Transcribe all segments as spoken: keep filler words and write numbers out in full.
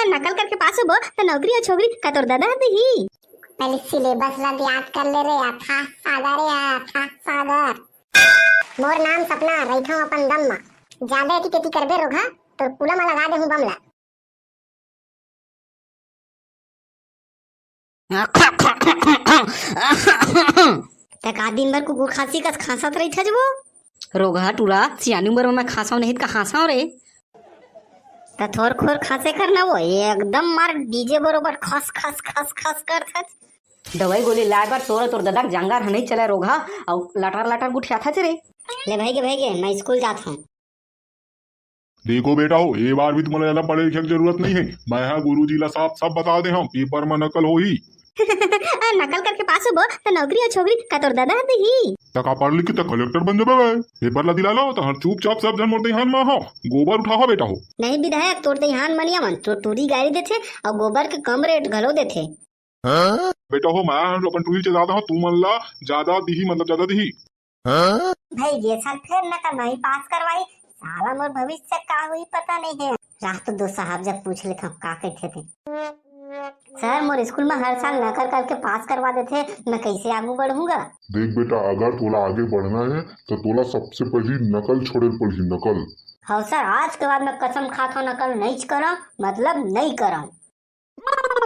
नकल करके पास होबो त नौकरी अउ छोकरी का तोर ददा ह दिही। पहले सिलेबस ला याद कर ले रे, अथाह सागर हे, अथाह सागर। मोर नाम सपना, रहिथंव अपन दम मा। जादा एती तेती करबे रोगहा, तोर कुला मा लगा देहूं बम ला। ते का दिन भर कुकुर खांसी कस खांसत रहिथस वो? रोगहा टूरा, सियानी उमर में मैं खांसव नहीं त का खांसव रे? त थोर खोर खांसे कर ना वो, एकदम मार डीजे बरोबर खस खस खस खस करथस। दवाई गोली लाए बर तोर, तोर ददा के जांगर ह नहीं चले रोगहा, अउ लटर लटर गुठियाथस रे। ले भाई के, भाई के, मैं स्कूल जात हूँ। देखो बेटा हो, ए बार भी तुमला ज्यादा पढ़े लिखे के जरूरत नहीं है। मैं हा गुरुजी ला साफ साफ बता दे हूँ, पेपर में नकल होही। आ, नकल करके पास होबो त नौकरी अउ छोकरी का तोर ददा ह दिही। त का पढ़ लिख के त कलेक्टर बन जाबे बे। पेपर ला दिला लो त हर चुपचाप सब झन मोर दइहान मा हो, गोबर उठाहा बेटा हो। नहीं विधायक, तोर दइहान मनिया मन तो टूरी गाड़ी देथे अउ गोबर के कम रेट घलो देथे। बेटा हो, मैं अपन टूरी चलाता हूँ, तू मन ला ज्यादा दिही, मतलब ज्यादा दिही। भाई, ये साल फिर नकल नहीं पास करवाई, साला मोर भविष्य का हुई पता नहीं है। राह तो दो साहब जब पूछ लेता हूँ का कहते थे। सर, मोर स्कूल में हर साल नकल करके पास करवा देथे, मैं कैसे आगू बढ़ूंगा? देख बेटा, अगर तोला आगे बढ़ना है तो तोला सबसे पहली नकल छोड़े पड़ही, नकल। हाँ सर, आज के बाद मैं कसम खाता हूँ नकल नहीं करा, मतलब नहीं करा।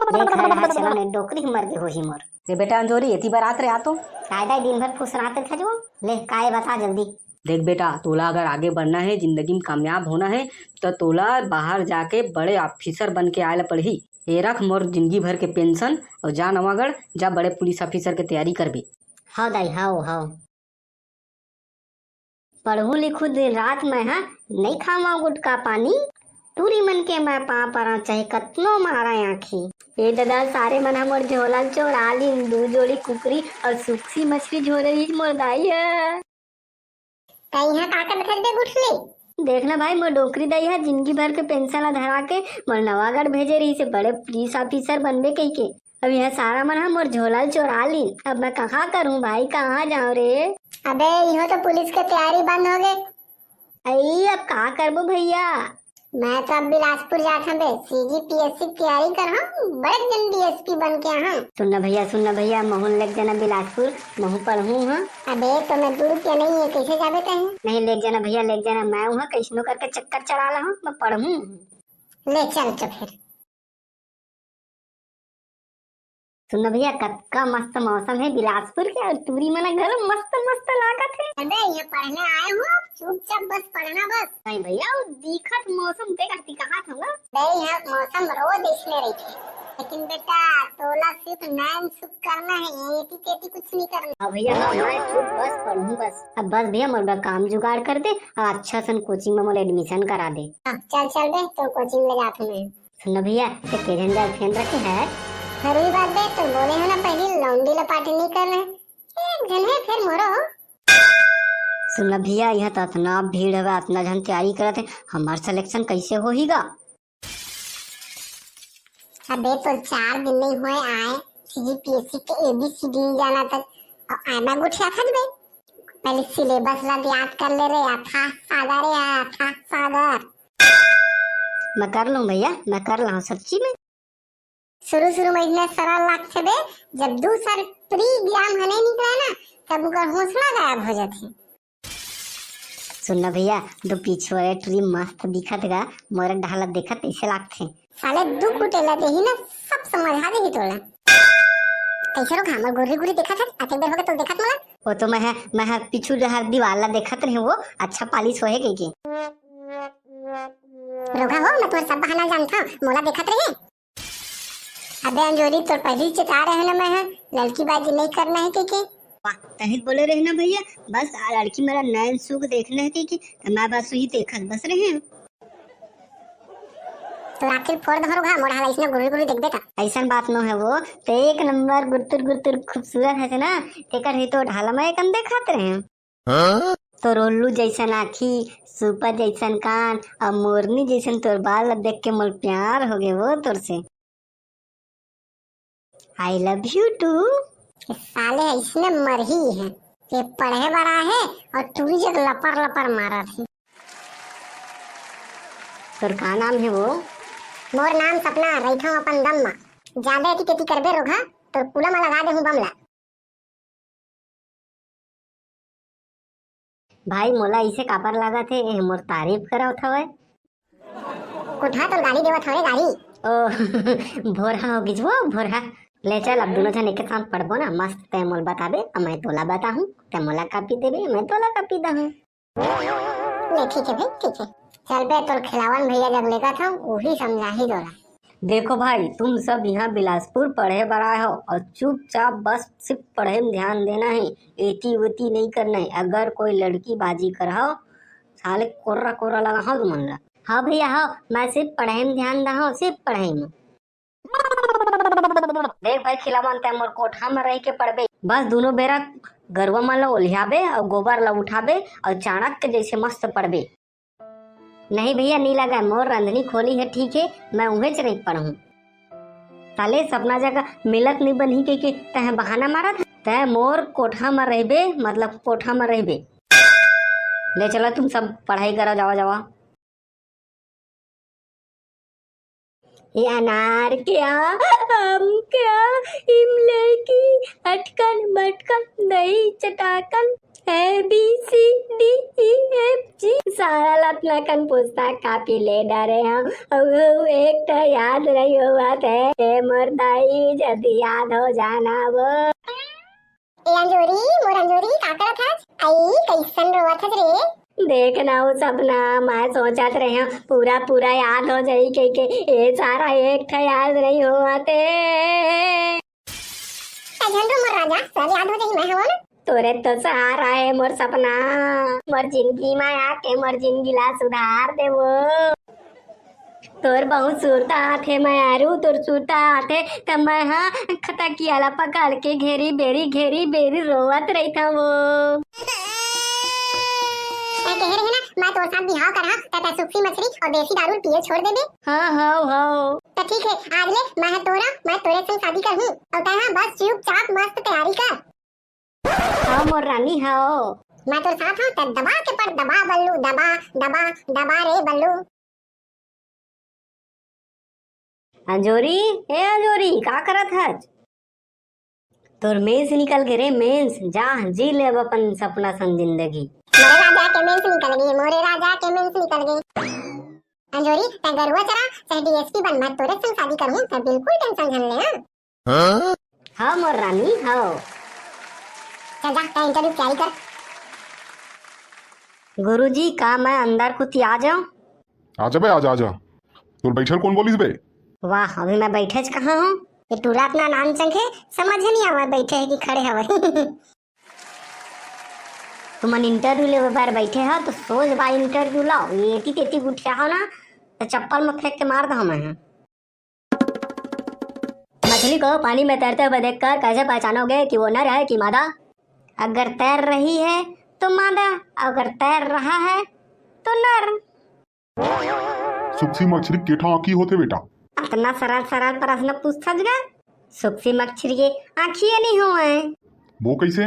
देख हर डहर चला नहीं, डोकरी मर गे होही मोर। ए बेटा अंजोरी, एती बर आत रे, आ तो। काय दाई दिन भर फुसरात रहिथस वो? ले, काय बता जल्दी। देख बेटा, तोला अगर आगे बढ़ना है, जिंदगी में कामयाब होना है, त तोला बाहर जाके बड़े ऑफिसर बन के आए ला पड़ही। ए रख मोर जिंदगी भर के पेंशन अउ जा नवागढ़, जा बड़े पुलिस ऑफिसर के तैयारी करबे। हव दाई, हव, हव। पढ़हूं लिखहूं दिन रात मैं हा, नइ खावां गुटखा पानी। टूरी मन के मैं पांव परंव चाहे कतनो मारा आंखी। ए ददा, सारे मन हा मोर झोला ल चोरा लीन, दू जोड़ी कुकरी अउ सुकसी मछली झोरे रहिस मोर दाई ह। तइहा का करत हस बे गुठली? देख ना भाई, मोर डोकरी दाई ह जिंदगी भर के पेंशन ला धरा के मोर नवागढ़ भेजे रहिस हे, बड़े पुलिस ऑफिसर बनबे कहिके। अब यह सारा मन ह मोर झोला ल चोरा लीन। अब मैं कहाँ करूँ भाई, कहाँ जाऊँ रे? अबे, इहो तो पुलिस के तैयारी बंद हो गए। अई, अब का करबो भैया? मैं तो अब बिलासपुर जात हूँ बे, सीजीपीएससी की तैयारी कर हूँ, बड़े जन डीएसपी बन के हूँ। सुन ना भैया, सुन ना भैया, महू ल लेग जाना बिलासपुर, महू पढ़हूँ हाँ। अबे, तो मैं दू रुपया नहीं है, कैसे जाबे तहीं? नहीं, लेग जाना भैया, लेग जाना, मैं हूँ, कैसनो करके चक्कर चला ला हूँ, मैं पढ़हूँ। ले चल तो फिर। सुन ना भैया, कतका मस्त मौसम हे बिलासपुर के, अउ टूरी मन घलो मस्त मस्त लागत हे। अबे, ये पढ़ने आए हो, चुपचाप बस पढ़ना बस। नहीं भैया, वो दिखत मौसम देख, अति कहा था ना। नहीं, यहाँ मौसम रोज इसने रही थी, लेकिन बेटा, तोला सिर्फ नैन सुख करना है, ये एती तेती कुछ नहीं करना। हाँ भैया, हाँ, मैं चुप बस पढ़ूँ बस। अब बस भैया, मोर बर काम जुगाड़ कर दे, अउ अच्छा सन कोचिंग में मोला एडमिशन करा दे। हाँ, चल चल बे, तो कोचिंग ले जात हूँ मैं। सुन ना भैया, ते के झन गर्लफ्रेंड रखे है? अरे बात बे, तो बोले हो ना पहली लौंडी ला पार्टी नहीं करना है। एक झन है फिर मोरो। सुन ना भैया, यहाँ तो अतना भीड़ हवे, अतना झन तैयारी करत हे, हमार सिलेक्शन कैसे होही गा? अबे तो चार दिन नहीं होए आए, सीजीपीएससी के एबीसीडी नहीं जाना तक, और आए मैं गुठिया खा बे। पहले सिलेबस ला याद कर ले रे, अथाह सागर है, अथाह सागर। मैं कर लूं भैया, मैं कर लूं सच्ची में। शुरू शुरू में इतने सरल लागथे बे, जब दू साल प्री एग्जाम ह नहीं निकला ना, तब ओकर हौसला गायब हो जाथे। सुन ना भैया, दू पीछू वाले टुरी मस्त दिखत गा, मोर ढाला देखत ऐसे लागथे। साले दू कुटेला देही ना, सब समझा देही तोला। कैसे रो घामर गुर्री गुर्री देखत है, अतेक देर हो गए तो देखत मोला। वो तो मैं है, मैं है पीछू डहर दीवार ला देखत रहे, वो अच्छा पालिश होए कहिके। रोगहा हो, मैं तोर सब बहाना जानता हूँ, मोला देखत रहे। अबे अंजोरी, तोर पहली चेता रहे ना मैं ह, लड़की बाजी नहीं करना है कहिके। वाह, तही बोले रहे ना भैया, बस आ लड़की मेरा नैन सुख देखना है कहिके, तो मैं बस वही देखत बस रहे हैं। तो आखिर फोड़ धरो घा, मोर ढाला इसने गुरु गुरु देखबे ता। ऐसन बात नो है वो, तो एक नंबर गुरतुर गुरतुर खूबसूरत है ना, तेकर ही तो ढाला मैं एकन देखत रहे हैं। हाँ? तोर उल्लू जैसन आँखी, सुपर जैसन कान अउ मोरनी जैसन तोर बाल ला देख के मोर प्यार हो गे वो तोर से। I love you too। ये साले ऐसने मरही है, ये पढ़े बर आए है अउ टूरी जग लपर लपर मारत है। तोर का नाम है वो? मोर नाम सपना, रहिथंव अपन दम मा। जादा एती तेती करबे रोगहा, तोर कुला मा लगा देहूं बम ला। भाई, मोला इसे काबर लागत हे, एह मोर तारीफ करत हवय? कोठा तोर गाली देवत हवे, गाली। ओ, भोरहा हो गिस वो, भोरहा। ले चल, अब दूनों झन एके साथ पढ़बो ना, मस्त तैं मोला बताबे, अउ मैं तोला बताहूं, तैं मोला कापी देबे, मैं तोला कापी दहूं। ले, ठीक हे भाई, ठीक हे। चल बे, तोर खिलावन भैया जग लेगत हंव, उही समझाही तोला। देखो भाई, तुम सब यहाँ बिलासपुर पढ़े बर आए हो और चुपचाप बस सिर्फ पढ़े में ध्यान देना है, एती ओती नहीं करना है। अगर कोई लड़की बाजी कराओ, साले कोर्रा कोर्रा लगाओ तुमन ला। हाँ भैया, हाँ, मैं सिर्फ पढ़े में ध्यान दहूँ, सिर्फ पढ़े में। देख भाई खिलावन, तैं मोर कोठा में रह के पढ़बे, बस दोनों बेरा गरुआ मन ला ओलियाबे और गोबर ला उठाबे और चाणक्य जैसे मस्त पढ़बे। नहीं भैया, नहीं लगा, मोर रंधनी खोली है, ठीक है, मैं उहेच रही पढ़ूं। साले सपना जगह मिलत नहीं बनही के, के तह बहाना मारत, तह मोर कोठा में रहबे, मतलब कोठा में रहबे। ले चलो तुम सब पढ़ाई करो, जावा जावा। ये अनार क्या, आम क्या, इमली की अटकन बटकन, दही चटाकन, A B C D E F G, सारा लतनाकन पुस्तक कापी ले डारे हंव। अउ, अउ एक ठो याद नहीं होवत हे, ए मोर दाई, जल्दी याद हो जाना वो। ए अंजोरी, मोर अंजोरी, का करत हस? आई, कइसन रोवत हस रे? देख ना वो सपना, मैं सोचत रहे हंव, पूरा पूरा याद हो जाई के, के, ए सारा एक ठो याद नहीं होवत हे। झन रो मोर राजा, सब याद हो जाही, मैं हवं ना। तोरे तो सहारा हे मोर सपना, मोर जिंदगी में आके मोर जिंदगी ला सुधार दे वो। तोर बहुत सुरता आथे मयारू, तोर सुरता आथे त मैं हा खतकिया ला पकड़ के घेरी बेरी, घेरी बेरी रोवत रहिथंव वो। तैं कहे रहे ना, मैं तोर साथ बिहाव करहूं, त तैं सुक्खी मछरी और देसी दारू पिए छोड़ देबे। हाँ, हाँ, हाँ। त ठीक हे, आज ले मैं हा तोर, मैं तोरे संग शादी करहूं, और तैं हा बस चुपचाप मस्त तैयारी कर। हव मोर रानी हव। मैं तोर साथ हंव, त दबा के पढ़, दबा बल्लू, दबा, दबा, दबा रे बल्लू। अंजोरी, ए अंजोरी, का करत हच? तोर मेंस निकल गे रे, मेंस। जा, जी ले अब अपन सपना सन जिंदगी। मोरे राजा के मेंस निकल गे, मोरे राजा के मेंस निकल गे। अंजोरी, तैं गरुआ चरा, चाहे डी एस पी बन, मैं तोरे संग शादी करहूं, तैं बिल्कुल tension झन ले, हाँ? हाँ? हाँ मोर रानी, हाँ। चल जा, तैं interview की तैयारी कर। गुरुजी, का मैं अंदर कुती आ जाऊं? आ जा बे, आ जा, आ जा। तोर बैठे ल कोन बोलिस बे? वाह, अभी मैं बैठेच कहाँ हूँ? ये टूरा अतना नानचंग हे, समझ नहीं आवे बैठे हे कि खड़े हवे। तुमन interview लेवे बर बैठे हो तो सोझ बाय interview लाओ, ये एती तेती गोठियाहू ना तो चप्पल में फेंक के मार दहूं मैं। मछली को पानी में तैरते हुए देखकर कैसे पहचानोगे कि वो नर है कि मादा? अगर तैर रही है तो मादा, अगर तैर रहा है तो नर। सुक्खी मछरी के ठा आँखी होथे बेटा? अतना सरल सरल प्रश्न पूछथस गा। सुक्खी मछरी के आँखिये नहीं होवय। वो कैसे?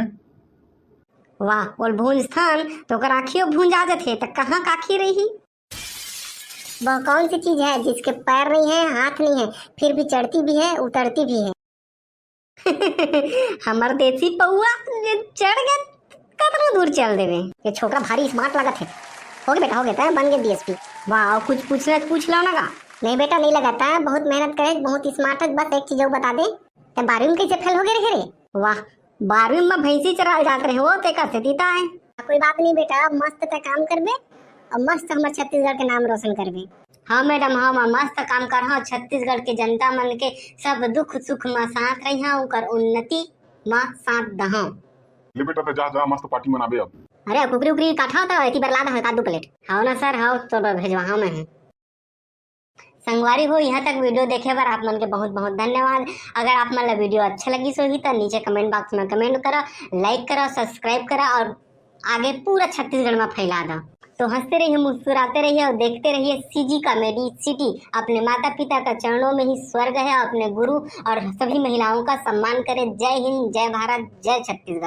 वाह, ओला भूंजथन त ओकर आँखियो भूंजा जथे, त कहाँ के आँखी रही? वह कौन सी चीज है जिसके पैर नहीं है, हाथ नहीं है, फिर भी चढ़ती भी है, उतरती भी है? हमर देसी पौआ जे चढ़ गे, कतनो दूर चल देवे। ये छोकरा भारी smart लगत हे। होगे बेटा, होगे, तैं बन गे डी एस पी। वाह, अउ कुछ पूछना हे त पूछ लो ना गा। नहीं बेटा, नहीं लगा, तैं बहुत मेहनत करे, बहुत smart हे। बस एक चीज अउ बता दे, तैं बारहवीं में कैसे फेल होगे रहे रे? वाह, बारहवीं में भैंसी चराल जात रहे हो, तेकर सेती ताय। कोई बात नहीं बेटा, मस्त तैं काम करबे अउ मस्त हमर छत्तीसगढ़ के नाम रोशन करबे। हाँ मैडम, हाँ मैं मस्त काम करहूँ, छत्तीसगढ़ के जनता मन के सब दुख सुख म साथ रहिहूँ, उनकर उन्नति म साथ दहूँ। ले बेटा, तैं जा, जा, मस्त party मनाबे अब। अरे कुकरी उकरी काटहूँ त एती बर ला दहूँ एक आध दू plate। हव ना सर, हव तो भेजवाहूँ मैं। संगवारी हो, यहाँ तक video देखे बर आप मन के बहुत बहुत धन्यवाद। अगर आप मन ला video अच्छा लगिस होही त नीचे comment box में comment करो, like करो, subscribe करो और आगे पूरा छत्तीसगढ़ में फैला दो। तो हंसते रहिए, मुस्कुराते रहिए और देखते रहिए सी जी Comedy City। अपने माता पिता का चरणों में ही स्वर्ग है, अपने गुरु और सभी महिलाओं का सम्मान करें। जय हिंद, जय भारत, जय छत्तीसगढ़।